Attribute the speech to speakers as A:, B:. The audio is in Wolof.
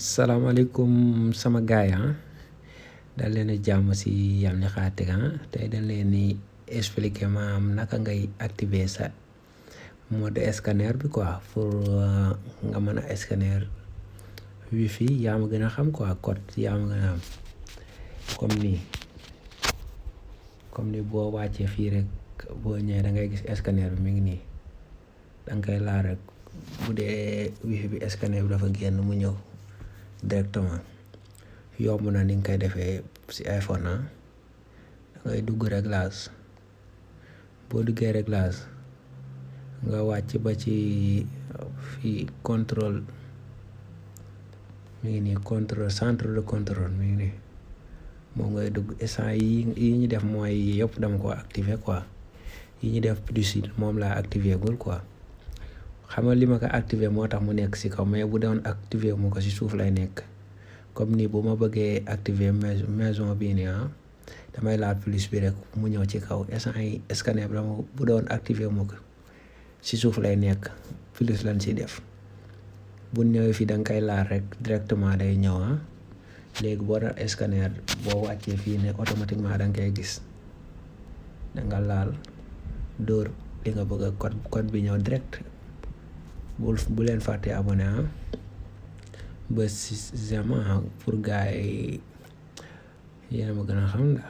A: Salaamaaleykum sama gaay dal leen jàmm si Yamni Khatik tey dañ leen di expliquer maam naka ngay activer sa mode scanner bi quoi pour nga mën a scanner wifi yaa ma gën a xam quoi code yaa ma gën a xam comme ni boo wàccee fii rek boo ñëwee da ngay gis scanner bi mi ngi nii danga koy laal rek bu dee wifi bi scanner bi dafa génn mu ñëw directement yomb na ni nga koy defee si iPhone da ngay dugg réglage boo duggee réglage nga wàcc ba ci fii contrôle mi ngi nii contrôle centre de contrôle mi ngi nii moom ngay dugg instant yi ñu def mooy yëpp dama ko activer quoi yi ñu def plus moom laa activer gul quoi xam nga li ma ko activer moo tax mu nekk si kaw mais bu doon activer mu ko si suuf lay nekk comme ni bu ma bëggee activer maison bii nii damay laal plus bi rek mu ñëw ci kaw instant yi scanner bi dama bu doon activer mu ko si suuf lay nekk plus lañ si def bu ñëwee fii da nga koy laal rek directement day ñëw léegi boo doon scanner boo wàccee fii ne automatiquement da nga koy gis da nga laal dóor li nga bëgg code bi ñëw direct. bu leen fàtte abonné ba si pour gars yi yéen a ma gën a xam la